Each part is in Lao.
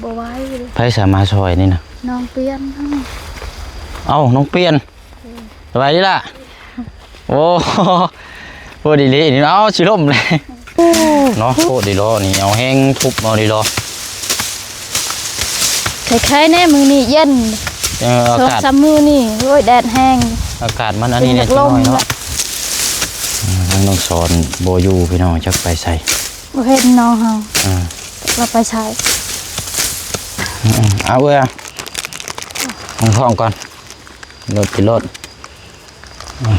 ບໍ່ໄຫວເລີຍ. ໃຜສາມາຊ່ອຍນີ້ນະ? ນ້ອງປ່ຽນ. ເອົ້າ ນ້ອງປ່ຽນ. ສະບາຍດີລະ. ໂອ້ ໂອ້ ດີລີນີ້ ເອົາ ຊິລົ້ມເລີຍເນາະ. ໂອ້ ດີລໍນີ້ ເອົາແຮງທຸບເອົາດີລໍ. ໄຄໆແດ່ ມື້ນີ້ເຢັນ. ເອີ ອາກາດ ສອງສາມມື້ນີ້ ໂອ້ຍ ແດດແຮງ. ອາກາດມັນອັນນີ້ແດ່ ຈັກໜ້ອຍເນາະ. ອືມ ທາງນ້ອງສອນບໍ່ຢູ່ພີ່ນ້ອງ ຈັກໄປໃສ. ບໍ່ເຫັນນ້ອງເຮົາ. ອ່າ ຈັກລາວໄປໃສ. ອືມ ເອົາເອີຍ ຫ້ອງທ້ອງກ່ອນ. ລົດ ຂຶ້ນລົດ ອືມ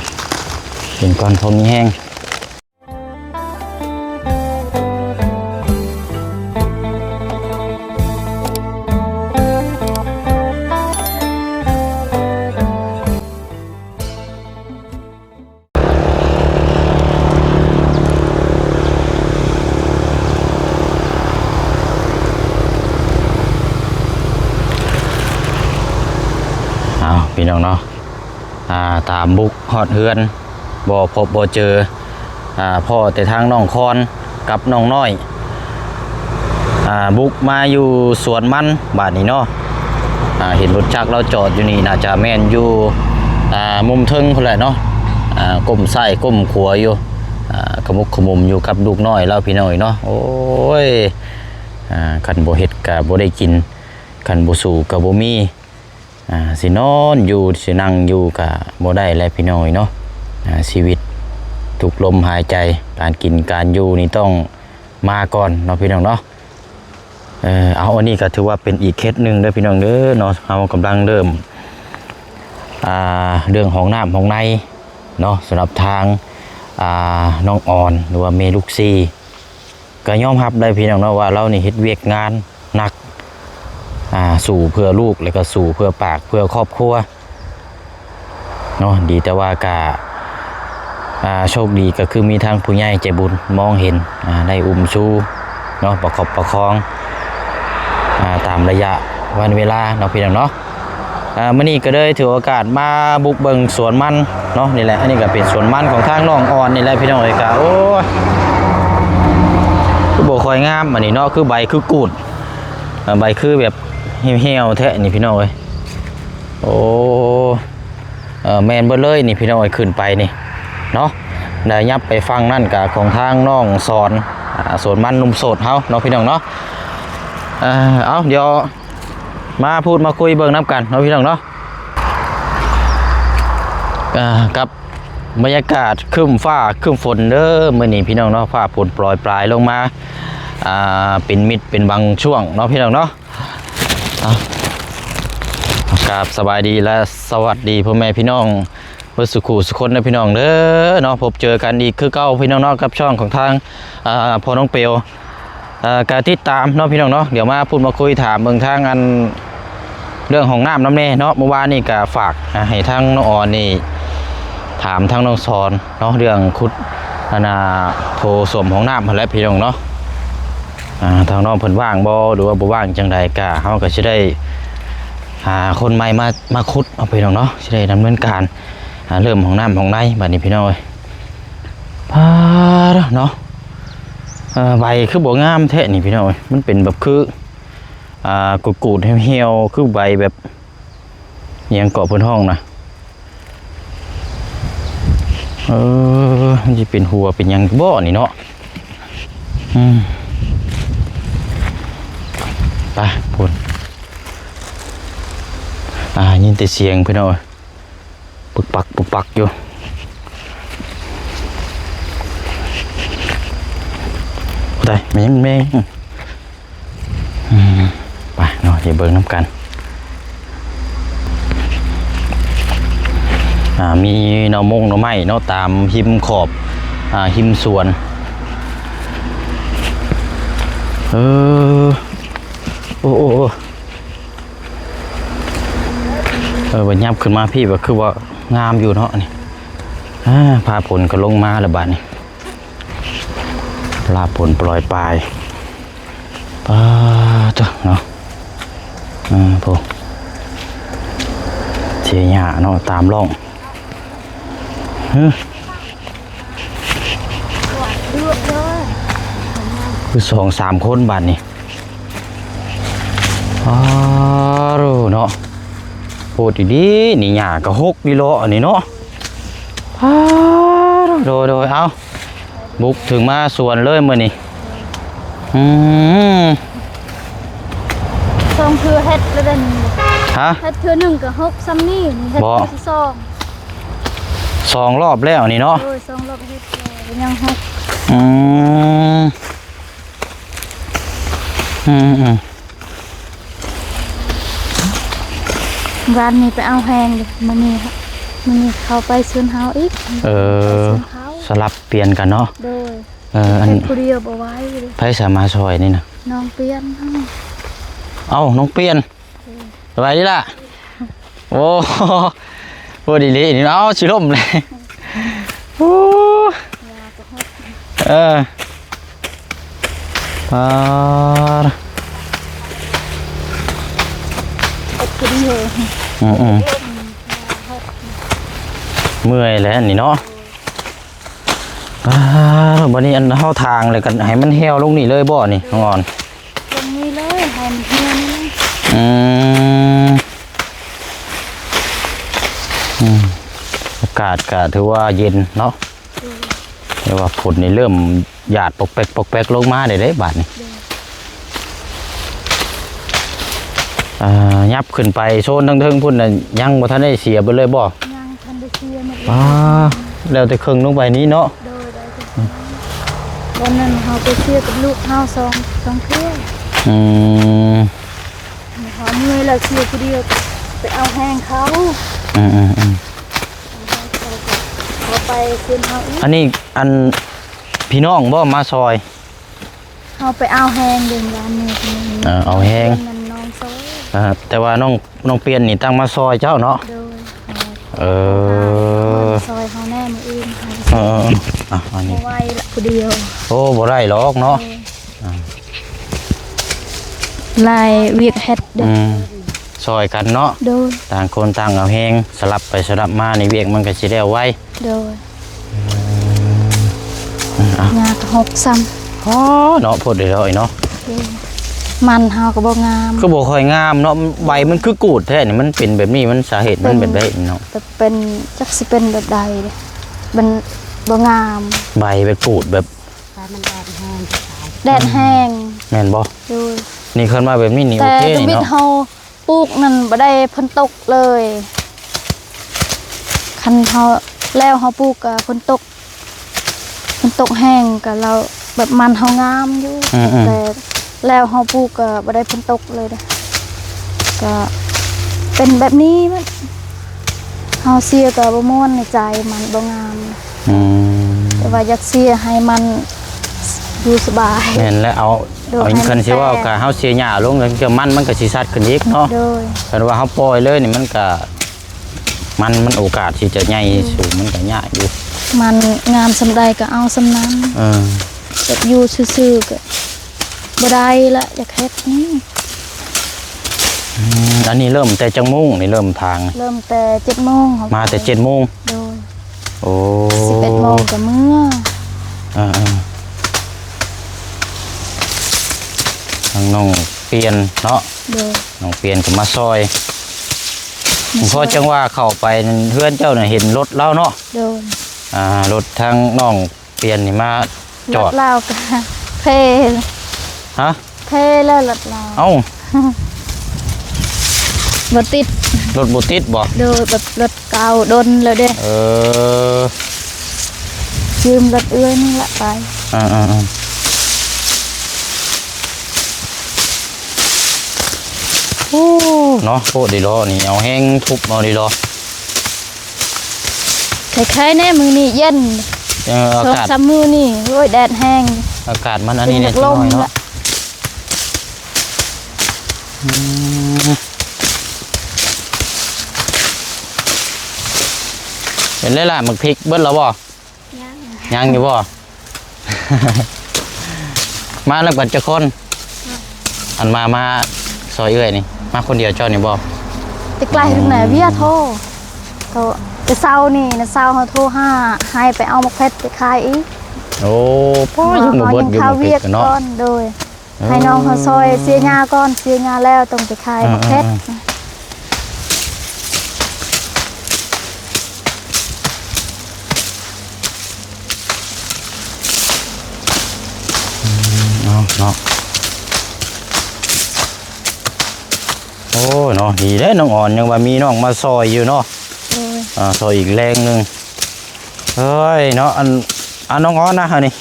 ກິນກ່ອນ ພໍມີແຮງ. ເອົາ ພີ່ນ້ອງເນາະ ອ່າ ຕາມບຸກຮອດເຮືອນ ບໍ່ພົບບໍ່ເຈີ ອ່າ ພໍ້ແຕ່ທາງນ້ອງຄອນກັບນ້ອງນ້ອຍ ອ່າ ບຸກມາຢູ່ສວນມັນບາດນີ້ເນາະ. ອ່າ ເຫັນລົດຈັກລາວຈອດຢູ່ນີ້ ໜ້າຈະແມ່ນຢູ່ ອ່າ ມຸມເທິງພຸ້ນແຫຼະເນາະ. ອ່າ ກົ້ມຊ້າຍກົ້ມຂວາຢູ່ ອ່າ ຂະໝຸກຂະໝຸມຢູ່ກັບລູກນ້ອຍລາວ ພີ່ນ້ອງເອີຍເນາະ. ໂອ້ຍ ອ່າ ຄັນບໍ່ເຮັດກະບໍ່ໄດ້ກິນ ຄັນບໍ່ສູ້ກະບໍ່ມີ. ອ່າ ຊິນອນຢູ່ ຊິນັ່ງຢູ່ກະບໍ່ໄດ້ແຫຼະ ພີ່ນ້ອງເອີຍເນາະ. ອ່າ ຊີວິດທຸກລົມຫາຍໃຈ ການກິນການຢູ່ນີ້ຕ້ອງມາກ່ອນເນາະ ພີ່ນ້ອງເນາະ. ເອີ ເອົາ ອັນນີ້ກະຖືວ່າເປັນອີກເຂດໜຶ່ງເດີ ພີ່ນ້ອງເດີເນາະ. ເຮົາກຳລັງເລີ່ມ ອ່າ ເລື່ອງຫ້ອງນ້ຳຫ້ອງໃນເນາະ ສຳລັບທາງ ອ່າ ນ້ອງອອນ ຫຼືວ່າແມ່ລູກສີ່ ກໍຍອມຮັບໄດ້ພີ່ນ້ອງເນາະ ວ່າລາວນີ້ເຮັດວຽກງານໜັກ ອ່າ ສູ້ເພື່ອລູກ ແລ້ວກໍສູ້ເພື່ອປາກເພື່ອຄອບຄົວເນາະ. ດີແຕ່ວ່າກະ ອ່າ ໂຊກດີກໍຄືມີທາງຜູ້ໃຫຍ່ໃຈບຸນມອງເຫັນ ອ່າ ໄດ້ອຸ້ມຊູເນາະ ປະຄອບປະຄອງ ອ່າ ຕາມໄລຍະວັນເວລາເນາະ ພີ່ນ້ອງເນາະ. ອ່າ ມື້ນີ້ກໍເລີຍຖືໂອກາດມາບຸກເບິ່ງສວນມັນເນາະ. ນີ້ແຫຼະ ອັນນີ້ກໍເປັນສວນມັນຂອງທາງນ້ອງອອນນີ້ແຫຼະ ພີ່ນ້ອງເອີຍ. ກະ ໂອ້ຍ ຄືບໍ່ຄ່ອຍງາມອັນນີ້ເນາະ ຄືໃບຄືກູດ ອ່າ ໃບຄືແບບຫ່ຽວໆແທ້ນີ້ ພີ່ນ້ອງເອີຍ. ໂອ້ ເອີ ແມ່ນເບິດເລີຍນີ້ ພີ່ນ້ອງເອີຍ ຂຶ້ນໄປນີ້ເນາະ. ແລ້ວຍັບໄປຝັ່ງນັ້ນກະຂອງທາງນ້ອງສອນ ອ່າ ສວນມັນໜຸ່ມໂສດເຮົາເນາະ ພີ່ນ້ອງເນາະ. ເອີ ເອົາ ດຽວ ມາພູດມາຄຸຍເບິ່ງນຳກັນເນາະ ພີ່ນ້ອງເນາະ. ອ່າ ກັບບັນຍາກາດຄຶ້ມຟ້າຄຶ້ມຝົນເດີມື້ນີ້ ພີ່ນ້ອງເນາະ. ຟ້າຝົນໂປຣຍປາຍລົງມາ ອ່າ ເປັນມິດເປັນບາງຊ່ວງເນາະ ພີ່ນ້ອງເນາະ. ເອົາ ກາບສະບາຍດີ ແລະ ສະຫວັດດີພໍ່ແມ່ພີ່ນ້ອງ ເບິດສູ່ຄູ່ສູ່ຄົນເດີ ພີ່ນ້ອງເດີເນາະ. ພົບເຈີກັນອີກຄືເກົ່າ ພີ່ນ້ອງເນາະ ກັບຊ່ອງຂອງທາງ ອ່າ ພໍ່ນ້ອງເປວ ເອີ ກະຕິດຕາມເນາະ ພີ່ນ້ອງເນາະ. ດຽວມາພູດມາຄຸຍຖາມເບິ່ງທາງອັນ ເລື່ອງຫ້ອງນ້ຳນຳແດ່ເນາະ. ມື້ວານນີ້ກະຝາກ ອ່າ ໃຫ້ທາງນ້ອງອອນນີ້ຖາມທາງນ້ອງສອນເນາະ ເລື່ອງຂຸດ ອັນນ່າ ໂຖສ້ວມຫ້ອງນ້ຳຫັ້ນແຫຼະ ພີ່ນ້ອງເນາະ. ອ່າ ທາງນ້ອງເພິ່ນວ່າງບໍ່ ຫຼືວ່າບໍ່ວ່າງຈັ່ງໃດ ກະເຮົາກະຊິໄດ້ຫາຄົນໃໝ່ມາ ມາຂຸດເນາະ ພີ່ນ້ອງເນາະ. ຊິໄດ້ດຳເນີນການ ອ່າ ເລີ່ມຫ້ອງນ້ຳຫ້ອງໃນບາດນີ້ ພີ່ນ້ອງເອີຍ. ປາດເນາະ ເອີ ໃບຄືບໍ່ງາມແທ້ນີ້ ພີ່ນ້ອງເອີຍ. ມັນເປັນແບບຄື ອ່າ ກູດໆ ຫ່ຽວໆ ຄືໃບແບບ ອີ່ຫຍັງເກາະເພິ່ນຮ້ອງນະ ເອີ ມັນຊິເປັນຫົວເປັນຫຍັງບໍ່ນີ້ເນາະ. ອືມ ໄປພຸ້ນ ອ່າ ຍິນແຕ່ສຽງພີ່ນ້ອງເອີຍ ປຶກປັກ ປຶກປັກຢູ່ ຜູ້ໃດ ແມງ ແມງ. ອືມ ໄປເນາະ ໄປເບິ່ງນຳກັນ. ອ່າ ມີໜໍ່ມົງໜໍ່ໄມ້ເນາະ ຕາມຮິມຂອບ ອ່າ ຮິມສວນ. ເອີ ໂອ້ ໂອ້ ໂອ້ ເອີ ບັດຫຍັບຂຶ້ນມາພີ້ ກໍຄືວ່າງາມຢູ່ເນາະນີ້. ອ່າ ຟ້າຝົນກໍລົງມາແລ້ວບາດນີ້. ຟ້າຝົນໂປຣຍປາຍ ປາດໂທ້ເນາະ. ເອີ ໂອ້ ເສຍຫຍ້າເນາະ ຕາມຮ່ອງ. ຮຶ ຄືສອງສາມຄົນບາດນີ້. ອ້າໂດເນາະ ໂພດອີ່ຫຼີນີ້ ຫຍ້າກໍຫົກອີ່ຫຼໍ່ອັນນີ້ເນາະ. ອ້າໂດ ໂດຍ ເອົາ ບຸກເຖິງມາສວນເລີຍມື້ນີ້. ອືມ ສອງເທື່ອເຮັດແລ້ວເດ້ນີ້. ຮະ? ເຮັດເທື່ອໜຶ່ງກໍຫົກສ່ຳນີ້ ນີ້ເຮັດ ບໍ່ ເທື່ອທີສອງ ສອງລອບແລ້ວນີ້ເນາະ. ໂດຍ ສອງລອບເຮັດແລ້ວ ຍັງຫົກ. ອືມ ອືມໆ ວານນີ້ໄປເອົາແຮງເດ້ ມື້ນີ້ ມື້ນີ້ເຂົາໄປສວນເຮົາອີກ. ເອີ ໄປສວນເຂົາ ສະຫຼັບປ່ຽນກັນເນາະ. ໂດຍ ເອີ ອັນ ເຮັດຜູ້ດຽວບໍ່ໄຫວເດ້. ໃຜສາມາຊ່ອຍນີ້ນະ? ນ້ອງປ່ຽນ. ເອົ້າ ນ້ອງປ່ຽນ ສະບາຍດີລະ. ໂອ້ ໂອ້ດີລີນີ້ ເອົາ ຊິລົ້ມເລີຍ. ໂອ້ ເອີ ປາດ ອືມໆ ເມື່ອຍແຫຼະນີ້ເນາະ. ອ່າ ບັດນີ້ອັນເຮົາຖາງແລ້ວກໍໃຫ້ມັນແຫ້ວລົງນີ້ເລີຍບໍ່ນີ້ ນ້ອງອອນ? ລົງນີ້ເລີຍ ໃຫ້ມັນແຫ້ວນີ້ເລີຍ. ອືມ ອືມ ອາກາດກໍຖືວ່າເຢັນເນາະ. ອືມ ແຕ່ວ່າຝົນນີ້ເລີ່ມຫຍາດປອກແປກ ປອກແປກລົງມາໄດ້ເດ້ບາດນີ້. ໂດຍ ອ່າ ຫຍັບຂຶ້ນໄປໂຊນທາງເທິງພຸ້ນນະ ຍັງບໍ່ທັນໄດ້ເສຍເບິດເລີຍບໍ່? ຍັງທັນໄດ້ເສຍໝົດເລີຍ. ອ່າ ແລ້ວແຕ່ເຄິ່ງລົງໄປນີ້ເນາະ. ໂດຍ ໄດ້ແຕ່ເຄິ່ງ. ວັນນັ້ນເຮົາໄປເສຍກັບລູກເຮົາສອງ ສອງເທື່ອ. ອືມ ເຮົາເມື່ອຍແລ້ວເສຍຜູ້ດຽວ ໄປເອົາແຮງເຂົາ. ອືມໆ ເຂົາໄປຄືນເຮົາອີກ. ອັນນີ້ ອັນ ພີ່ນ້ອງບໍ່ມາຊ່ອຍ? ເຮົາໄປເອົາແຮງເດ້ວານນີ້. ເອີ ເອົາແຮງ ເພິ່ນນັ້ນນ້ອງຊ່ອຍ. ອ່າ ແຕ່ວ່ານ້ອງ ນ້ອງປ່ຽນນີ້ຕັ້ງມາຊ່ອຍເຈົ້າເນາະ? ໂດຍ. ເອີ ຊ່ອຍເຮົາແດ່ມື້ອື່ນ. ເອີໆໆ ອ່ະ ອັນນີ້ ບໍ່ໄຫວລະຜູ້ດຽວ. ໂອ້ ບໍ່ໄດ້ດອກເນາະ. ໂດຍ ອ່າ ຫຼາຍວຽກເຮັດເດ້. ອືມ ຊ່ອຍກັນເນາະ. ໂດຍ ຕ່າງຄົນຕ່າງເອົາແຮງ ສະຫຼັບໄປສະຫຼັບມາ ນີ້ວຽກມັນກໍຊິແລ້ວໄວ. ໂດຍ ອືມ ອ່ະ ຫຍ້າກໍຫົກຊ້ຳ. ອໍ ເນາະ ໂພດເດເນາະ. ໂດຍ ມັນເຮົາກໍບໍ່ງາມ. ຄືບໍ່ຄ່ອຍງາມເນາະ ໃບມັນຄືກູດແທ້ນີ້. ມັນເປັນແບບນີ້ ມັນສາເຫດມັນແບບໃດເນາະ? ແບບເປັນ ຈັກຊິເປັນແບບໃດເດ້ ມັນບໍ່ງາມ. ໃບແບບກູດແບບ ໃບມັນແດດແຮງ. ແດດແຮງ ອືມ ແມ່ນບໍ່? ໂດຍ ນີ້ຄັນວ່າແບບນີ້ນີ້ ແຕ່ໂອເຄນີ້ເນາະ. ເຮົາປູກນັ້ນບໍ່ໄດ້ຝົນຕົກເລີຍ. ຄັນເຮົາ ແລ້ວເຮົາປູກກໍຝົນຕົກ ຝົນຕົກແຮງກໍລາວ ແບບມັນເຮົາງາມຢູ່. ອືມໆ ແຕ່ແລ້ວເຮົາປູກກໍບໍ່ໄດ້ຝົນຕົກເລີຍເດ້ ກໍເປັນແບບນີ້ໝົດ. ເຮົາເສຍກໍບໍ່ມ່ວນໃນໃຈ ມັນບໍ່ງາມ. ອືມ ແຕ່ວ່າຢາກເສຍໃຫ້ມັນຢູ່ສະບາຍ. ແມ່ນແລ້ວ ເອົາ ໂດຍ ເອົາ ຄັນຊິເວົ້າ ໃຫ້ມັນແຕກ ກໍເຮົາເສຍຫຍ້າລົງ ແລ້ວມັນ ມັນກໍຊິຊັດຂຶ້ນອີກເນາະ. ໂດຍ ຄັນວ່າເຮົາປ່ອຍເລີຍນີ້ ມັນກໍ ມັນ ມັນໂອກາດທີ່ຈະໃຫຍ່ ອືມ ສູງ ມັນກໍຍາກຢູ່. ມັນງາມສ່ຳໃດກໍເອົາສ່ຳນັ້ນ. ເອີ ແບບຢູ່ຊື່ໆກໍບໍ່ໄດ້ລະ ຢາກເຮັດນີ້. ອືມ ອັນນີ້ເລີ່ມແຕ່ຈັກໂມງນີ້ ເລີ່ມທາງ? ເລີ່ມແຕ່ເຈັດໂມງ. ມາແຕ່ເຈັດໂມງ. ໂດຍ. ໂອ້ ສິບເອັດໂມງກໍເມືອ. ເອີໆ ທາງນ້ອງປ່ຽນເນາະ. ໂດຍ ນ້ອງປ່ຽນກໍມາຊ່ອຍ. ມາຊ່ອຍ ເພາະຈັ່ງວ່າເຂົ້າໄປເຮືອນເຈົ້ານະ ເຫັນລົດລາວເນາະ. ໂດຍ ອ່າ ລົດທາງນ້ອງປ່ຽນນີ້ມາຈອດ ລົດລາວກໍເພ. ຮະ? ເພແລ້ວລົດລາວ. ເອົ້າ ບໍ່ຕິດ. ລົດບໍ່ຕິດບໍ່? ໂດຍ ແບບລົດເກົ່າດົນແລ້ວເດ້. ເອີ ຢືມລົດເອື້ອຍນີ້ລະໄປ. ເອີໆໆ ໂອ້ ເນາະ ໂພດດີຫຼໍ່ນີ້ ເອົາແຮງທຸບເອົາດີຫຼໍ່. ໄຄໆແດ່ ມື້ນີ້ເຢັນ. ເອີ ອາກາດ ສອງສາມມື້ນີ້ ໂອ້ຍ ແດດແຮງ. ອາກາດມັນອັນນີ້ແດ່ ເປັນລົມ ຈັກໜ້ອຍເນາະ. ລະ ອືມ ເປັນໄດລະ ໝາກພິກເບິດແລ້ວບໍ່? ຍັງ ຍັງຢູ່ບໍ່? ມານຳກັນຈັກຄົນ? ອັນມາ ມາຊ່ອຍເອື້ອຍນີ້ ມາຄົນດຽວເຈົ້ານີ້ບໍ່? ແຕ່ໄກລ ອືມ ເວຍໂທ ໂທ ແຕ່ເຊົ້ານີ້ນະ ເຊົ້າເຮົາໂທຫາ ໃຫ້ໄປເອົາໝາກເຜັດໄປຂາຍອີກ. ໂອ້ ປ້າ ຍັງບໍ່ເບິດຢູ່ ໝາກເຜັດກໍເນາະ. ໂດຍ. ໃຫ້ນ້ອງເຮົາຊ່ອຍເສຍຫຍ້າກ່ອນ ເສຍຫຍ້າແລ້ວຕ້ອງໄປຂາຍ ເອີ ບັກເຜັດ ເອີ ເອີ ເນາະ ເນາະ ໂອ້ຍເນາະ ດີເດ້ນ້ອງອອນ ຍັງວ່າມີນ້ອງມາຊ່ອຍຢູ່ເນາະ ໂດຍ ອ່າ ຊ່ອຍອີກແຮງໜຶ່ງ ເອີຍເນາະ ອັນ ອັນນ້ອງອອນນະ ອັນນີ້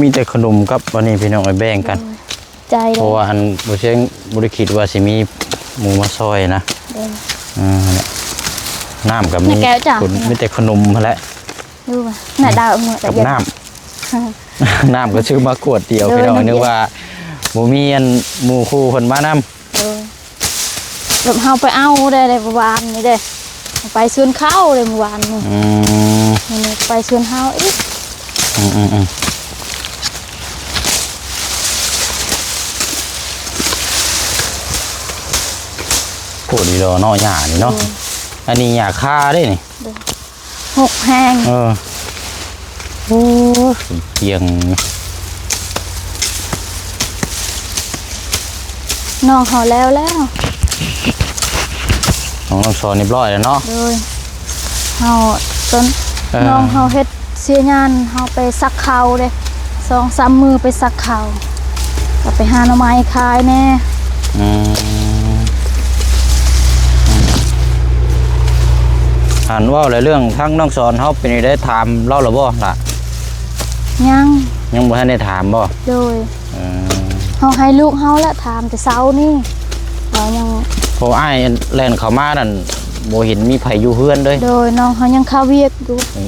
ມີແຕ່ຂະໜົມກັບອັນນີ້ພີ່ນ້ອງເອີຍ ແບ່ງກັນ ໂດຍ ໃຈເລີຍ ເພາະວ່າອັນບໍ່ເຊງບໍ່ໄດ້ຄິດວ່າຊິມີໝູມາຊ່ອຍນະ ໂດຍ ເອີ ນ້ຳກໍມີ ແມ່ແກ້ວຈ້າ ຄົນ ມີແຕ່ຂະໜົມຫັ້ນແຫຼະ ດູວ່າ ໜ້າດາວເມືອ ກັບນ້ຳ ນ້ຳກໍຊື້ມາຂວດດຽວ ໂດຍ ພີ່ນ້ອງ ໜຶ່ງ ນຶກວ່າບໍ່ມີອັນໝູ່ຄູ່ເພິ່ນມານຳ ໂດຍ ແບບເຮົາໄປເອົາໄດ້ ໄດ້ເມື່ອວານນີ້ເດ້ ໄປສວນເຂົາເດ້ເມື່ອວານນີ້ ອືມ ມື້ນີ້ໄປສວນເຮົາອີກ ອືມໆໆ ໂພດອີ່ຫຼີເນາະ ຫຍ້ານີ້ເນາະ ໂດຍ ອັນນີ້ຫຍ້າຄາເດ້ນີ້ ໂດຍ ຫົກແຮງ ເອີ ໂອ້ ເກັ່ງ ນ້ອງເຮົາແລ້ວແລ້ວ ນ້ອງນ້ຳສອນຮຽບຮ້ອຍແລ້ວເນາະ ໂດຍ ເຮົາ ເອີ ນ້ອງເຮົາເຮັດເສຍຫຍ້າ ເຮົາໄປສັກເຂົ້າເດ້ ສອງສາມມື້ໄປສັກເຂົ້າ ກໍໄປຫາໜໍ່ໄມ້ຂາຍແດ່ ອືມ ອັນເວົ້າແລ້ວເລື່ອງທາງນ້ອງສອນເຮົາເປັນຈັ່ງໃດ ຖາມລາວແລ້ວບໍ່ລະ? ຍັງ ຍັງບໍ່ທັນໄດ້ຖາມບໍ່? ໂດຍ ເອີ ເຮົາໃຫ້ລູກເຮົາລະຖາມແຕ່ເຊົ້ານີ້ ເຮົາຍັງ ເພາະອ້າຍແລ່ນເຂົ້າມານັ້ນ ບໍ່ເຫັນມີໃຜຢູ່ເຮືອນເລີຍ ໂດຍ ນ້ອງເຮົາຍັງຄາວຽກຢູ່ ເອີ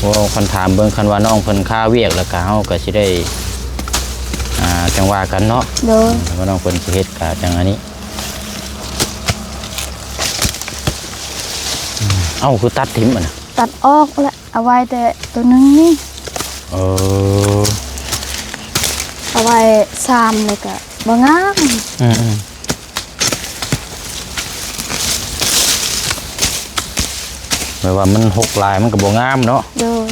ເວົ້າຄັນຖາມເບິ່ງ ຄັນວ່ານ້ອງເພິ່ນຄາວຽກ ແລ້ວກະເຮົາກະຊິໄດ້ ອ່າ ຈັ່ງວ່າກັນເນາະ ໂດຍ ຄັນວ່ານ້ອງເພິ່ນຊິເຮັດກະຈັ່ງອັນນີ້ ເອົ້າ ຄືຕັດຖິ້ມຫັ້ນນະ? ຕັດອອກແຫຼະ ເອົາໄວ້ແຕ່ໂຕໜຶ່ງນີ້ ເອີ ເອົາໄວ້ສາມ ແລ້ວກະບໍ່ງາມ ອືມໆ ແບບວ່າມັນຫົກຫຼາຍມັນກໍບໍ່ງາມເນາະ ໂດຍ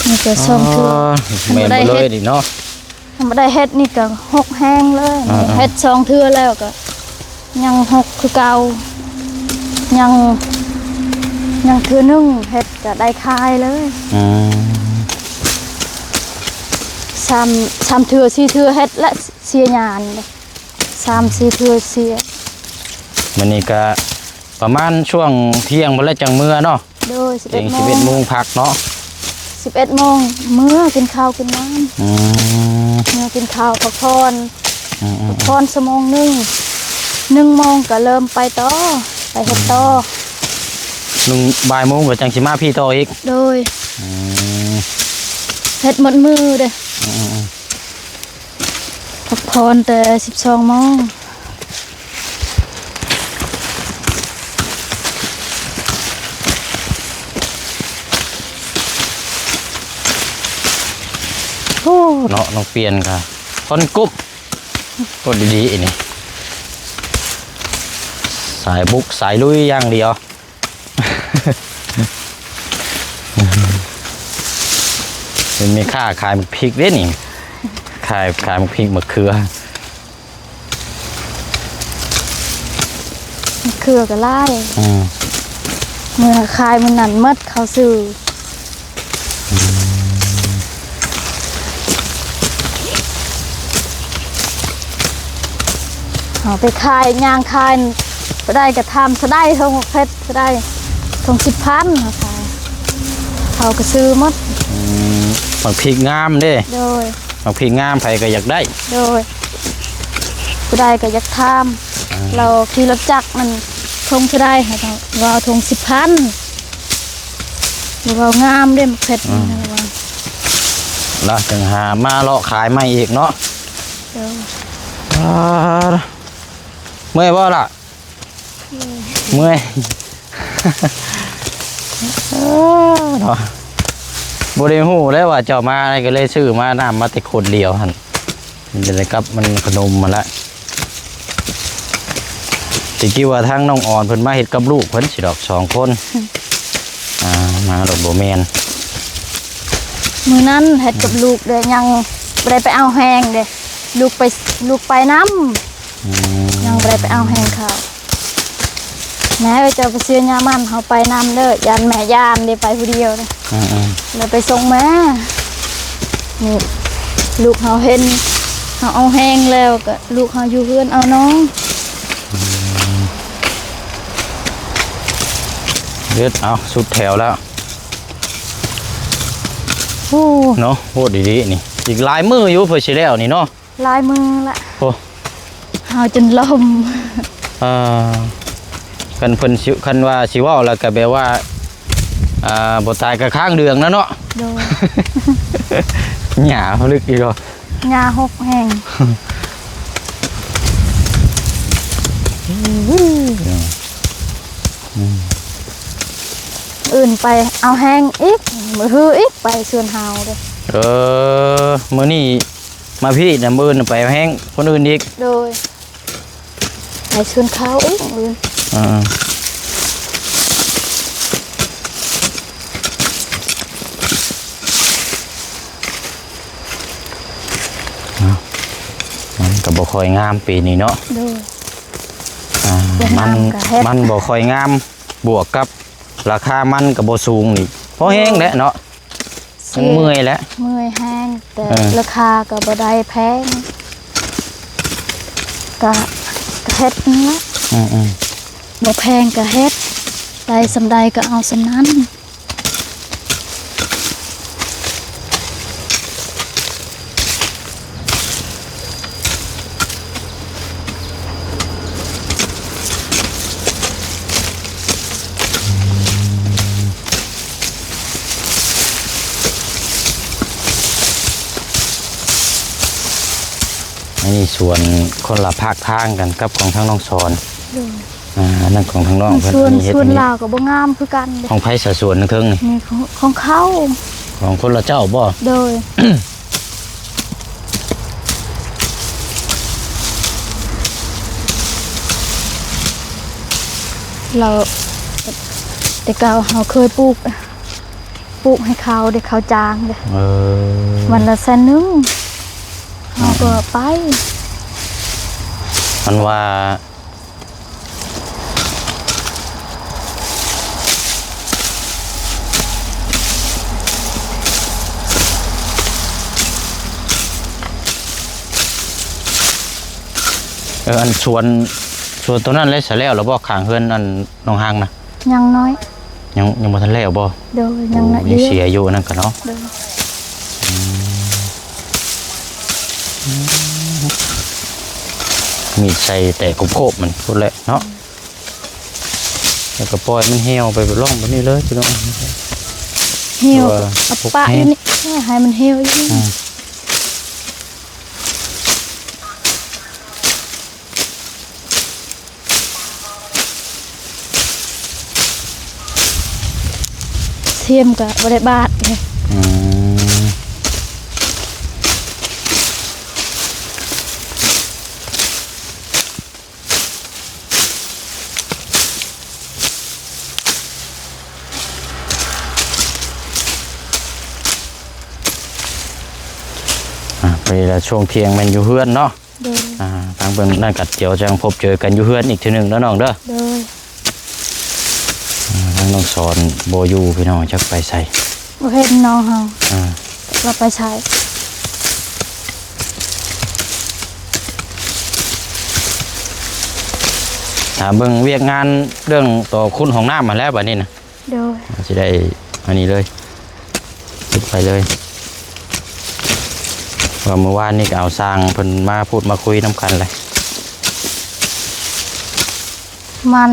ມີແຕ່ສອງເທື່ອ ອໍ ແມ່ນບໍ່ເລີຍນີ້ເນາະ ຄັນບໍ່ໄດ້ເຮັດນີ້ກໍຫົກແຮງເລີຍ ອ່າໆ ເຮັດສອງເທື່ອແລ້ວກໍຍັງຫົກຄືເກົ່າ ຍັງ ຍັງເທື່ອໜຶ່ງເຮັດກໍໄດ້ຂາຍເລີຍ ອືມ ສາມ ສາມເທື່ອສີ່ເທື່ອເຮັດລະເສຍຫຍ້າ ສາມສີ່ເທື່ອເສຍ ມື້ນີ້ກະປະມານຊ່ວງທ່ຽງພຸ້ນແຫຼະຈັ່ງເມືອເນາະ ໂດຍ ສິບເອັດໂມງ ສິບເອັດໂມງພັກເນາະ ສິບເອັດໂມງເມືອກິນເຂົ້າກິນນ້ຳ ອືມ ເມືອກິນເຂົ້າພັກຜ່ອນ ອືມໆໆ ພັກຜ່ອນຊົ່ວໂມງໜຶ່ງ ໜຶ່ງໂມງກໍເລີ່ມໄປຕໍ່ ໄປເຮັດຕໍ່ ອືມ ໜຶ່ງ ບ່າຍໂມງກໍຈັ່ງຊິມາພີ້ຕໍ່ອີກ ໂດຍ ອືມ ເຮັດໝົດມື້ເດ້ ອືມໆໆ ພັກຜ່ອນແຕ່ສິບສອງໂມງ ໂອ້ ເນາະ ນ້ອງປ່ຽນກະຄົນກຸບ ຄົນດີໆ ນີ້ ສາຍບຸກສາຍລຸຍຢ່າງດຽວ ເປັນແມ່ຄ້າຂາຍໝາກພິກເດ້ນີ້ ຂາຍ ຂາຍໝາກພິກ ໝາກເຂືອ ເຂືອກໍຫຼາຍ ອືມ ເມື່ອຂາຍມື້ນັ້ນໝົດ ເຂົາຊື້ ອືມ ເຮົາໄປຂາຍ ຍ່າງຂາຍ ເທົ່າໃດກໍຖາມເທົ່າໃດ ຖົງເຜັດເທົ່າໃດ ຖົງສິບພັນ ເຮົາຂາຍ ເຂົາກໍຊື້ໝົດ ອືມ ໝາກພິກງາມເດ້ ໂດຍ ໝາກພິກງາມໃຜກໍຢາກໄດ້ ໂດຍ ຜູ້ໃດກໍຢາກຖາມ ອ່າ ລາວຂີ່ລົດຈັກນັ້ນ ຖົງເທົ່າໃດ ເຮົາກໍວ່າຖົງສິບພັນ ລາວເວົ້າງາມເດ້ໝາກເຜັດ ອືມ ລາວວ່າ ລະຈັ່ງຫາມາເລາະຂາຍໃໝ່ອີກເນາະ ໂດຍ ອ່າ ເມື່ອຍບໍ່ລະ? ເມື່ອຍ ເອີ ເນາະ ບໍ່ໄດ້ຮູ້ເລີຍວ່າເຈົ້າມາ ກໍເລີຍຊື້ມາ ນ້ຳມາແຕ່ຂວດດຽວຫັ້ນ ມັນຈະໄດ້ກັບ ມັນຂະໜົມຫັ້ນລະ ຊິຄິດວ່າທາງນ້ອງອອນເພິ່ນມາເຮັດກັບລູກເພິ່ນຊິດອກ ສອງຄົນ ອ່າ ມາໂລດ ບໍ່ແມ່ນ ມື້ນັ້ນເຮັດກັບລູກເດ້ ຍັງ ບໍ່ໄດ້ໄປເອົາແຮງເດ້ ລູກໄປ ລູກໄປນຳ ອືມ ຍັງບໍ່ໄດ້ໄປເອົາແຮງເຂົາ. ແມ່ເອີຍ ເຈົ້າໄປເສຍຫຍ້າມັນ ເຮົາໄປນຳເດີ ຢ້ານແມ່ຢ້ານເດ້ ໄປຜູ້ດຽວເດ້ ອືມໆ ແລ້ວໄປສົ່ງແມ່. ນີ້ ລູກເຮົາເຫັນເຮົາເອົາແຮງແລ້ວ ກໍລູກເຮົາຢູ່ເຮືອນເອົານ້ອງ. ອືມ ເຮັດ ເອົາ ສຸດແຖວແລ້ວ. ໂອ້ ເນາະ ໂພດອີ່ຫຼີນີ້ ອີກຫຼາຍມື້ຢູ່ເພື່ອຊິແລ້ວນີ້ເນາະ. ຫຼາຍມື້ລະ ໂອ້ ເຮົາຈົນລົ້ມ. ເອີ ຄັນເພິ່ນຊິ ຄັນວ່າຊິເວົ້າແລ້ວກໍແບບວ່າ ອ່າ ບໍ່ຕາຍກໍຄ້າງເດືອງນະເນາະ. ໂດຍ ຫຍ້າເລິກອີກເນາະ ຫຍ້າຫົກແຮງ. ອືມ ອື່ນໄປເອົາແຮງອີກ ມື້ຮືອີກໄປສວນເຮົາເດີ້. ເອີ ມື້ນີ້ ມາພີ້ນະ ມື້ອື່ນໄປແຮງຄົນອື່ນອີກ. ໂດຍ ໄປຊວນເຂົາອີກມື້ອື່ນ. ອ່າ ມັນກໍບໍ່ຄ່ອຍງາມປີນີ້ເນາະ. ໂດຍ ອ່າ ມັນ ມັນບໍ່ຄ່ອຍງາມ ບວກກັບລາຄາມັນກໍບໍ່ສູງນີ້ ພໍແຮງແຫຼະເນາະ. ມັນເມື່ອຍແຫຼະ ເມື່ອຍແຮງ ແຕ່ ເອີ ລາຄາກໍບໍ່ໄດ້ແພງ ກະ ກະເຮັດຫັ້ນລະ. ອືມໆ ບໍ່ແພງກະເຮັດ ໄດ້ສ່ຳໃດກໍເອົາສ່ຳນັ້ນ. ອັນນີ້ສວນຄົນລະພາກທາງກັນກັບຂອງທາງນ້ອງສອນ. ໂດຍ ອ່າ ອັນນັ້ນຂອງທາງນ້ອງເພິ່ນ. ສວນ ອັນນີ້ເຮັດ ສວນລາວກໍບໍ່ງາມຄືກັນເດ້. ຂອງໃຜສະ ສວນເທິງໆນີ້? ນີ້ຂອງ ຂອງເຂົາ ຂອງຄົນລະເຈົ້າບໍ່? ໂດຍ ລາວ ແຕ່ເກົ່າເຮົາເຄີຍປູກ ປູກໃຫ້ເຂົາເດ້ ເຂົາຈ້າງເດ້. ເອີ ວັນລະແສນໜຶ່ງ ເຮົາກໍໄປ. ມັນວ່າ ເອີ ອັນສວນ ສວນໂຕນັ້ນແຫຼະ ສະແລ້ວລະບໍ່ ຂ້າງເຮືອນອັນນ້ອງຮັງນະ? ຍັງນ້ອຍ ຍັງ ຍັງບໍ່ທັນແລ້ວບໍ່? ໂດຍ ຍັງນ້ອຍ ໂອ້ ຍັງເສຍຢູ່ອັນນັ້ນກະເນາະ. ໂດຍ ອືມ ມີດໃສ່ແຕກໂຄບໆ ມັນພຸ້ນແຫຼະເນາະ. ແລ້ວກໍປ່ອຍມັນຫ່ຽວໄປ ໄປລ່ອງແບບນີ້ເລີຍພີ່ນ້ອງ. ຫ່ຽວ ເອົາປະຢູ່ນີ້ ໃຫ້ມັນຫ່ຽວຢູ່ນີ້. ອືມ ຊຽມກໍບໍ່ໄດ້ບາດເດ້. ອືມ ອ່າ ໄປລະ ຊ່ວງທ່ຽງແມ່ນຢູ່ເຮືອນເນາະ. ໂດຍ ອ່າ ທາງເບິ່ງນັ້ນກໍດຽວຈັ່ງພົບເຈີກັນຢູ່ເຮືອນອີກເທື່ອໜຶ່ງເດີນ້ອງເດີ. ໂດຍ ອ່າ ທາງນ້ອງສອນບໍ່ຢູ່ພີ່ນ້ອງ ຈັກໄປໃສ ບໍ່ເຫັນນ້ອງເຮົາ. ອ່າ ລາວໄປໃສ? ຖ້າເບິ່ງວຽກງານເລື່ອງຕໍ່ຂຸດຫ້ອງນ້ຳຫັ້ນແຫຼະບາດນີ້ນະ. ໂດຍ ຊິໄດ້ອັນນີ້ເລີຍ ເຮັດໄປເລີຍ ວ່າມື້ວານນີ້ກໍເອົາຊ່າງເພິ່ນມາພູດມາຄຸຍນຳກັນແຫຼະ. ມັນ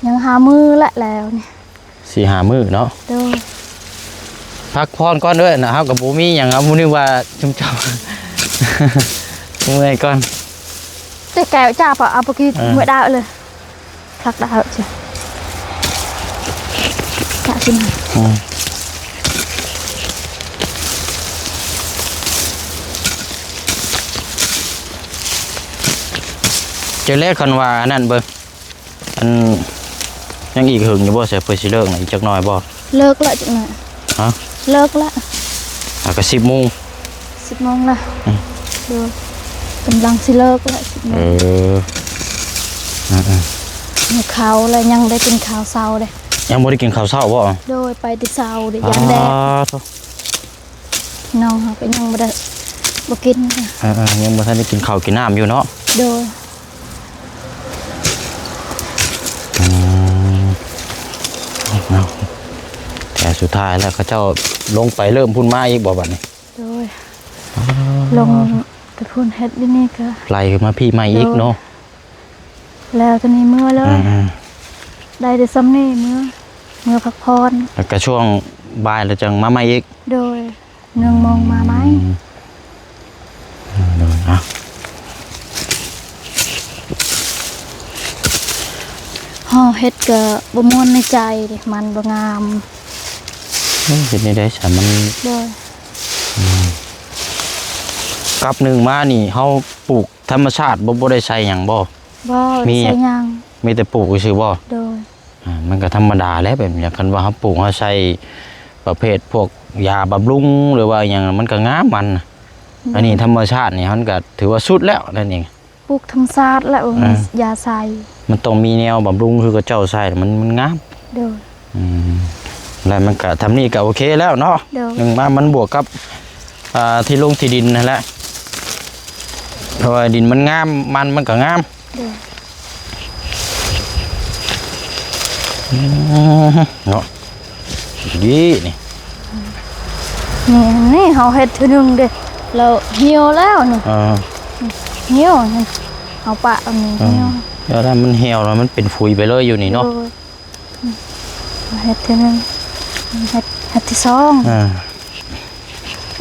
ຍັງຫ້າມື້ແຫຼະແລ້ວນີ້ ສີ່ຫ້າມື້ເນາະ. ໂດຍ ພັກຜ່ອນກ່ອນເດີ້ນະ ເຮົາກໍບໍ່ມີຫຍັງ ເຮົາບໍ່ນຶກວ່າຊຸມເຈົ້າ ເມື່ອຍກ່ອນ ແຕ່ແກະຈາບເອົາປະກິດ ເອີ ເມື່ອຍດາວເລີຍ. ຜັກດາວເຈົ້າ ກະກິນ. ອືມ ເຈົ້າແລະ ຄັນວ່າອັນນັ້ນເບິ່ງ ອັນ ຍັງອີກເຫິງຢູ່ບໍ່ ໃສ່ເພິ່ນຊິເລີກນະ ອີກຈັກໜ້ອຍບໍ່? ເລີກລະຈັກໜ້ອຍ. ຮະ? ເລີກລະ ອ່າ ກໍສິບໂມງ ສິ ສິບໂມງລະ ອືມ ໂດຍ ກຳລັງຊິເລີກລະ ສິບໂມງ ເອີ ອືມໆ ຫິວເຂົ້າລະ ຍັງໄດ້ກິນເຂົ້າເຊົ້າເດ້ ຍັງບໍ່ໄດ້ກິນເຂົ້າເຊົ້າບໍ່? ໂດຍ ໄປແຕ່ເຊົ້າເດ້ ຢ້ານແດດ ອ້າ ໂທ້ ນ້ອງເຮົາກໍຍັງບໍ່ໄດ້ ບໍ່ກິນ ເອີໆ ຍັງບໍ່ທັນໄດ້ກິນເຂົ້າກິນນ້ຳຢູ່ເນາະ ໂດຍ ອືມ ເນາະ ແຕ່ສຸດທ້າຍແລ້ວເຂົາເຈົ້າລົງໄປເລີ່ມພຸ້ນມາອີກບໍ່ບັດນີ້? ໂດຍ ອໍ ລົງແຕ່ພຸ້ນເຮັດຢູ່ນີ້ກໍໄລ່ຂຶ້ນມາພີ້ໃໝ່ອີກເນາະ ໂດຍ ແລ້ວຕອນນີ້ເມືອເລີຍ ອ່າໆ ໄດ້ແຕ່ຊ່ຳນີ້ ເມືອ ເມືອພັກຜ່ອນ ແລ້ວກໍຊ່ວງບ່າຍແລ້ວຈັ່ງມາໃໝ່ອີກ ໂດຍ ໜຶ່ງໂມງມາໃໝ່ ອືມ ໂດຍ ເອົາ ເຮົາເຮັດກໍບໍ່ມ່ວນໃນໃຈເດ້ ມັນບໍ່ງາມ ເອີ ເຮັດແນວໃດຊະ ມັນ ໂດຍ ອືມ ກັບໜຶ່ງມານີ້ ເຮົາປູກທຳມະຊາດບໍ່ ບໍ່ໄດ້ໃສ່ຫຍັງບໍ່? ບໍ່ ມີ ບໍ່ໄດ້ໃສ່ຫຍັງ ມີແຕ່ປູກຊື່ໆບໍ່? ໂດຍ ອ່າ ມັນກໍທຳມະດາແຫຼະແບບນີ້ ຄັນວ່າເຮົາປູກ ເຮົາໃສ່ປະເພດພວກຢາບຳລຸງ ຫຼືວ່າອີ່ຫຍັງ ມັນກໍງາມມັນນະ ໂດຍ ອັນນີ້ທຳມະຊາດນີ້ ມັນກໍຖືວ່າສຸດແລ້ວນັ້ນເອງ ປູກທຳມະຊາດແຫຼະ ບໍ່ມີ ອ່າ ຢາໃສ່ ມັນຕ້ອງມີແນວບຳລຸງ ຄືເຂົາເຈົ້າໃສ່ ມັນ ມັນງາມ ໂດຍ ອືມ ແລ້ວມັນກະ ທຳນີ້ກະໂອເຄແລ້ວເນາະ ໂດຍ ໜຶ່ງມາມັນບວກກັບ ອ່າ ທີ່ລົງທີ່ດິນຫັ້ນແຫຼະ ເພາະວ່າດິນມັນງາມ ມັນ ມັນກະງາມ ໂດຍ ອືມ ເນາະ ດີນີ້ ນີ້ ນີ້ເຮົາເຮັດເທື່ອໜຶ່ງເດ້ ແລ້ວຫ່ຽວແລ້ວນີ້ ເອີ ຫ່ຽວນີ້ ເຮົາປະອັນນີ້ ເອີ ຫ່ຽວ ແລ້ວມັນຫ່ຽວແລ້ວມັນເປັນຝຸ່ນໄປເລີຍຢູ່ນີ້ເນາະ ໂດຍ ເຮັດເທື່ອໜຶ່ງ ເຮັດ ເຮັດທີສອງ ອ່າ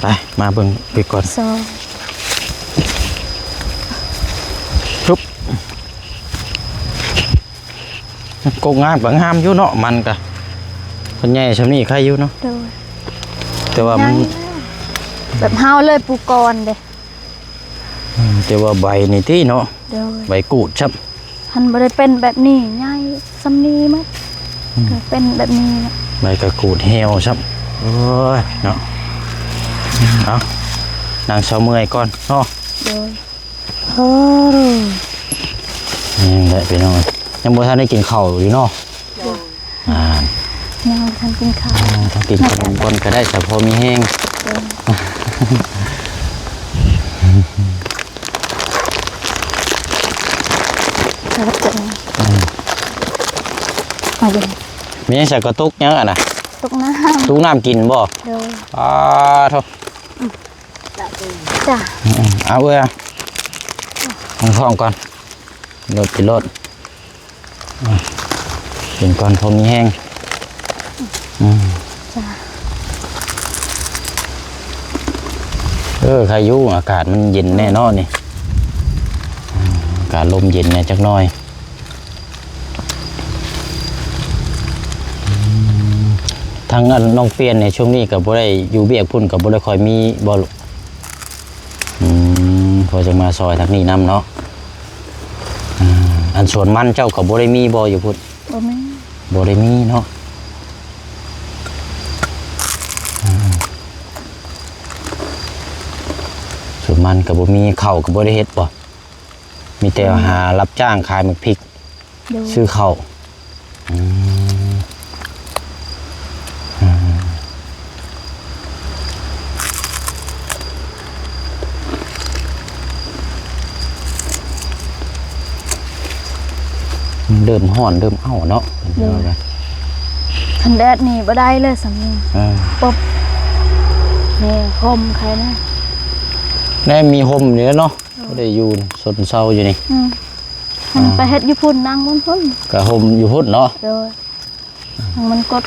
ໄປ ມາເບິ່ງອີກກ່ອນ ສອງ ຊຶບ ກົກງາມກໍງາມຢູ່ເນາະ ມັນກໍ ຄັນໃຫຍ່ຊ່ຳນີ້ໄຄຢູ່ເນາະ ໂດຍ ແຕ່ວ່າມັນ ໃຫຍ່ ແບບເຮົາເລີຍປູກກ່ອນເດ້ ອືມ ແຕ່ວ່າໃບນີ້ຕິເນາະ ໂດຍ ໃບກູດຊ້ຳ ຫັ້ນບໍ່ໄດ້ເປັນແບບນີ້ ໃຫຍ່ຊ່ຳນີ້ໝົດ ອືມ ກໍເປັນແບບນີ້ແຫຼະ ໃບກະກູດຫ່ຽວຊ້ຳ ໂອ້ຍເນາະ ເອົາ ນັ່ງເຊົາເມື່ອຍກ່ອນເນາະ ໂດຍ ເອີ ນີ້ແຫຼະພີ່ນ້ອງ ຍັງບໍ່ທັນໄດ້ກິນເຂົ້າຢູ່ເນາະ ໂດຍ ອ່າ ຍັງບໍ່ທັນກິນເຂົ້າ ອ່າ ຕ້ອງກິນຂະໜົມກ່ອນກໍໄດ້ ແຕ່ພໍມີແຮງ ເອີ ຂອບໃຈ ອືມ ມາເບິ່ງ ມີຫຍັງໃສ່ກະຕຸກຫຍັງຫັ້ນນະ? ຕຸກນ້ຳ ຕຸກນ້ຳກິນບໍ່? ໂດຍ ອ້າ ໂທ້ ອືມ ຈ້າ ອືມ ເອົາເອີຍ ເອົາ ຫ້ອງໆກ່ອນ ໂລດ ກິນໂລດ ອ່ະ ກິນກ່ອນພໍມີແຮງ ອືມ ຈ້າ ເອີ ໄຄຢູ່ ອາກາດມັນເຢັນແນ່ເນາະນີ້ ອືມ ອາກາດລົມເຢັນແນ່ຈັກໜ່ອຍ ອືມ ທາງອັນນ້ອງປ່ຽນນີ້ ຊ່ວງນີ້ກໍບໍ່ໄດ້ຢູ່ວຽກພຸ້ນ ກໍບໍ່ໄດ້ຄ່ອຍມີບໍ່ລູກ? ອືມ ພໍຈະມາຊ່ອຍທາງນີ້ນຳເນາະ ອືມ ອັນສວນມັນເຈົ້າກໍບໍ່ໄດ້ມີບໍ່ຢູ່ພຸ້ນ? ບໍ່ມີ ບໍ່ໄດ້ມີເນາະ ອືມ ສວນມັນກໍບໍ່ມີ ເຂົ້າກໍບໍ່ໄດ້ເຮັດບໍ່? ມີແຕ່ ອືມ ຫາຮັບຈ້າງຂາຍໝາກພິກ ໂດຍ ຊື້ເຂົ້າ ອືມ ອືມ ເລີ່ມຮ້ອນເລີ່ມເອົ້າເນາະ ໂດຍ ຄັນແດດນີ້ບໍ່ໄດ້ເລີຍ ສາມີ ເອີ ປົບ ແມ່ຫົ່ມໃຄນະ ແນ່ມີຫົ່ມນີ້ແຫຼະເນາະ ໂດຍ ບໍ່ໄດ້ຢູ່ຊົນເຊົາຢູ່ນີ້ ອືມ ມັນ ອ່າ ໄປເຮັດຢູ່ພຸ້ນ ນັ່ງຢູ່ພຸ້ນ ກະຫົ່ມຢູ່ພຸ້ນເນາະ ໂດຍ ມັນກໍ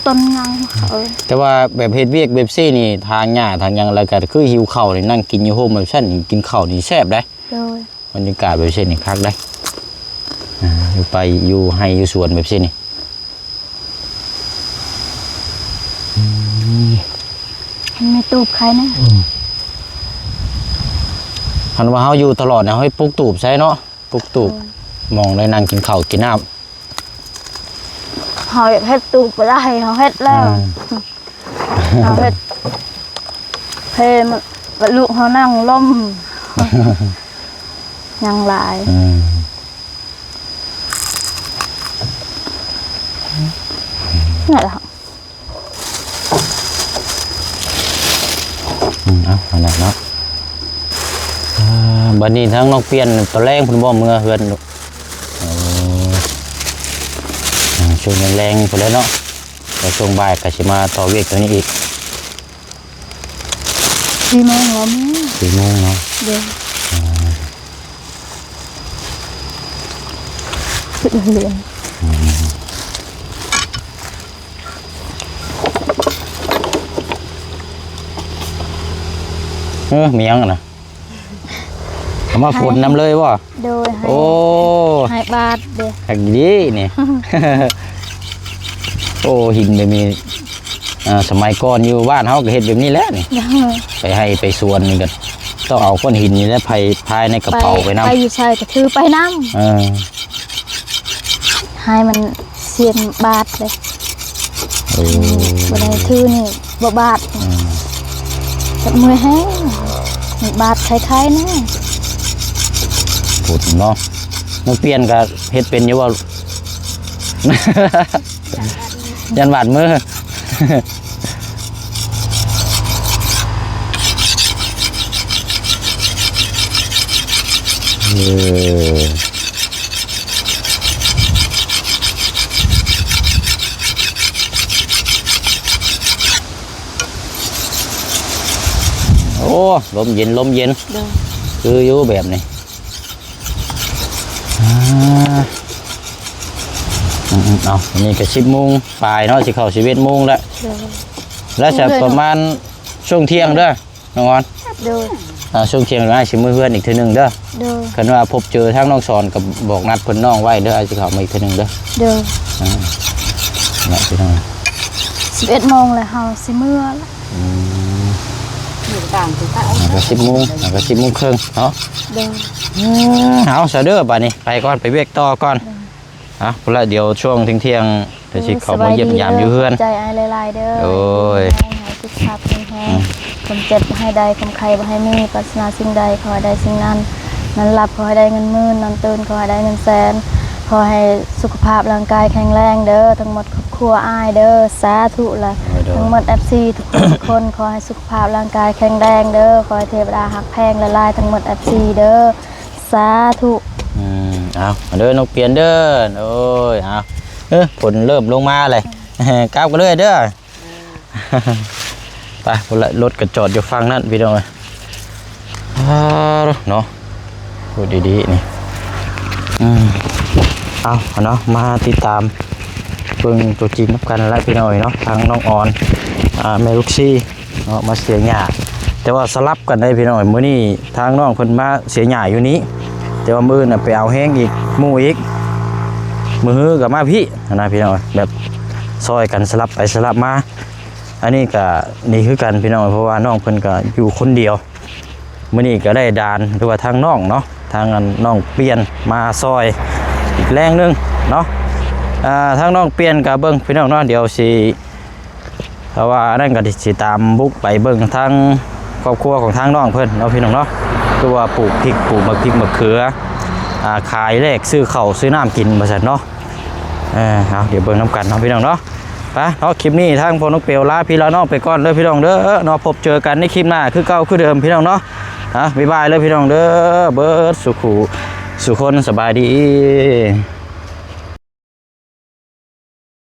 ຕົ້ນຍັງ ເອີ ແຕ່ວ່າແບບເຮັດວຽກແບບຊີ້ນີ້ ຖາງຫຍ້າຖາງຫຍັງ ແລ້ວກະຄືຫິວເຂົ້ານີ້ ນັ່ງກິນຢູ່ຮົ່ມແບບຊັ້ນ ກິນເຂົ້ານີ້ແຊບໄດ໋ ໂດຍ ບັນຍາກາດແບບຊີ້ນີ້ຄັກໄດ໋ ອ່າ ຢູ່ໄປຢູ່ໄຮ່ຢູ່ສວນແບບຊີ້ນີ້ ອືມ ມັນມີຕູບຂາຍນະ ອືມ ຄັນວ່າເຮົາຢູ່ຕະຫຼອດນະ ເຮົາປຸກຕູບໃສ່ເນາະ ປຸກຕູບ ໂດຍ ໝ່ອງໄດ້ນັ່ງກິນເຂົ້າກິນນ້ຳ ເຮົາຢາກເຮັດຕູບບໍ່ໄດ້ ເຮົາເຮັດແລ້ວ ອ່າ ເຮົາເຮັດ ເພມ ລູກເຮົານັ່ງລົມ ຍັງຫຼາຍ ອືມ ນັ້ນແຫຼະ ອືມ ເອົາ ອັນນັ້ນເນາະ ອ່າ ບັດນີ້ທາງນ້ອງປ່ຽນຕອນແລງເພິ່ນບໍ່ເມືອເຮືອນລູກ? ໂອ້ ອ່າ ຊ່ວງແລງໆ ພຸ້ນແຫຼະເນາະ ແລ້ວຊ່ວງບ່າຍກໍຊິມາຕໍ່ວຽກຕົວນີ້ອີກ. ສີ່ໂມງແລ້ວແມ່ ສີ່ໂມງເນາະ ໂດຍ ອ່າ ຂຶ້ນເຮືອນ ອືມ ເອີ ມີຫຍັງຫັ້ນນະ? ເອົາມາຝົນນຳເລີຍບໍ່? ໂດຍ ໃຫ້ ໂອ້ ໃຫ້ບາດເດ້ ຄັກດີນີ້ ໂອ້ ຫີນແບບນີ້ ອ່າ ສະໄໝກ່ອນຢູ່ບ້ານເຮົາກໍເຮັດແບບນີ້ແຫຼະນີ້ ໂດຍ ໄປໄຮ່ໄປສວນນີ້ກໍຕ້ອງເອົາກ້ອນຫີນນີ້ແຫຼະ ພາຍໃນກະເປົາໄປນຳ ໄປຢູ່ໃສກໍຖືໄປນຳ ເອີ ໃຫ້ມັນ ສຽງບາດເດ້ ໂອ້ ບໍ່ໄດ້ຖືນີ້ບໍ່ບາດ ອືມ ຈັບເມື່ອຍແຮງ ບາດໄຄໆ ແນ່ ພຸ້ນເນາະ ນ້ອງປ່ຽນກໍເຮັດເປັນຢູ່ບໍ່? ຢ້ານບາດມື ເອີ ໂອ້ ລົມເຢັນ ລົມເຢັນ ໂດຍ ຄືຢູ່ແບບນີ້ ອ່າ ອືມໆ ເອົາ ອັນນີ້ກໍສິບໂມງປາຍເນາະ ຊິເຂົ້າສິບເອັດໂມງແລ້ວ ໂດຍ ແລ້ວຈະປະມານຊ່ວງທ່ຽງເດີ ນ້ອງອອນ ໂດຍ ອ່າ ຊ່ວງທ່ຽງອ້າຍຊິມາເຮືອນອີກເທື່ອໜຶ່ງເດີ ໂດຍ ຄັນວ່າພົບເຈີທາງນ້ອງສອນກໍບອກນັດເພິ່ນນ້ອງໄວ້ເດີ ອ້າຍຊິເຂົ້າມາອີກເທື່ອໜຶ່ງເດີ ໂດຍ ອ່າ ນະພີ່ນ້ອງ ສິບເອັດໂມງແລ້ວເຮົາຊິເມືອລະ ອືມ ຢູ່ຕາມຄືເກົ່າ ອ່າ ກໍສິບໂມງ ອ່າ ກໍສິບໂມງເຄິ່ງເນາະ ໂດຍ ເອີ ເອົາຊະເດີ ບາດນີ້ໄປກ່ອນ ໄປວຽກຕໍ່ກ່ອນ ໂດຍ ອ່ະ ພຸ້ນລະ ດຽວຊ່ວງທ່ຽງໆ ດຽວຊິເຂົ້າມາຢ້ຽມຢາມຢູ່ເຮືອນ ຂອບໃຈອ້າຍຫຼາຍໆເດີ ໂດຍ ໃຫ້ສຸຂະພາບແຂງແຮງ ອືມ ຄວາມເຈັບໃຫ້ໄດ້ ຄວາມໄຂ້ບໍ່ໃຫ້ມີ ປາດຖະໜາສິ່ງໃດຂໍໃຫ້ໄດ້ສິ່ງນັ້ນ ນອນຫຼັບຂໍໃຫ້ໄດ້ເງິນໝື່ນ ນອນຕື່ນຂໍໃຫ້ໄດ້ເງິນແສນ ຂໍໃຫ້ສຸຂະພາບຮ່າງກາຍແຂງແຮງເດີ ທັງໝົດຄອບຄົວອ້າຍເດີ ສາທຸລະ ໂດຍ ທັງໝົດເອັຟຊີທຸກຄົນ ຂໍໃຫ້ສຸຂະພາບຮ່າງກາຍແຂງແຮງເດີ ຂໍໃຫ້ເທວະດາຮັກແພງຫຼາຍໆ ທັງໝົດເອັຟຊີເດີ ສາທຸ ອືມ ເອົາ ເດີ ນ້ອງປ່ຽນເດີ ໂອ້ຍ ເອົາ ເອີ ຝົນເລີ່ມລົງມາແລ້ວ ກັບກັນເລີຍເດີ ໄປ ພຸ້ນລະ ລົດກໍຈອດຢູ່ຝັ່ງນັ້ນພີ່ນ້ອງເອີຍ ອ່າ ເນາະ ໂອ້ ດີໆ ນີ້ ອືມ ເອົາ ເນາະ ມາຕິດຕາມເບິ່ງຕົວຈິງນຳກັນລະພີ່ນ້ອງເອີຍເນາະ ທາງນ້ອງອອນ ອ່າ ແມ່ລູກສີ່ ເນາະ ມາເສຍຫຍ້າ ແຕ່ວ່າສະຫຼັບກັນໄດ໋ພີ່ນ້ອງ ມື້ນີ້ທາງນ້ອງເພິ່ນມາເສຍຫຍ້າຢູ່ນີ້ ແຕ່ວ່າມື້ອື່ນນະໄປເອົາແຮງອີກ ໝູ່ອີກ ມື້ຮືກໍມາພີ້ຫັ້ນນະພີ່ນ້ອງ ແບບຊ່ອຍກັນສະຫຼັບໄປສະຫຼັບມາ ອັນນີ້ກໍດີຄືກັນພີ່ນ້ອງ ເພາະວ່ານ້ອງເພິ່ນກໍຢູ່ຄົນດຽວ ມື້ນີ້ກໍໄດ້ດານ ຫຼືວ່າທາງນ້ອງເນາະ ທາງອັນນ້ອງປ່ຽນມາຊ່ອຍອີກແຮງໜຶ່ງເນາະ ອ່າ ທາງນ້ອງປ່ຽນກໍເບິ່ງພີ່ນ້ອງເນາະ ດຽວຊິ ເພາະວ່າອັນນັ້ນກໍຊິຕາມບຸກໄປເບິ່ງທາງຄອບຄົວຂອງທາງນ້ອງເພິ່ນເນາະພີ່ນ້ອງເນາະ ຄືວ່າປູກພິກ ປູກໝາກພິກໝາກເຂືອ ອ່າ ຂາຍແລກຊື້ເຂົ້າຊື້ນ້ຳກິນວ່າຊັ້ນເນາະ ເອີ ເອົາ ດຽວເບິ່ງນຳກັນເນາະພີ່ນ້ອງເນາະ ໄປເນາະ ຄລິບນີ້ທາງພໍ່ນ້ອງເປວລາພີ່ລານ້ອງໄປກ່ອນເດີພີ່ນ້ອງເດີເນາະ ພົບເຈີກັນໃນຄລິບໜ້າຄືເກົ່າຄືເດີມພີ່ນ້ອງເນາະ ອ່າ ບາຍບາຍເດີພີ່ນ້ອງເດີ ເບິດສູ່ຄູ່ສູ່ຄົນ ສະບາຍດີ.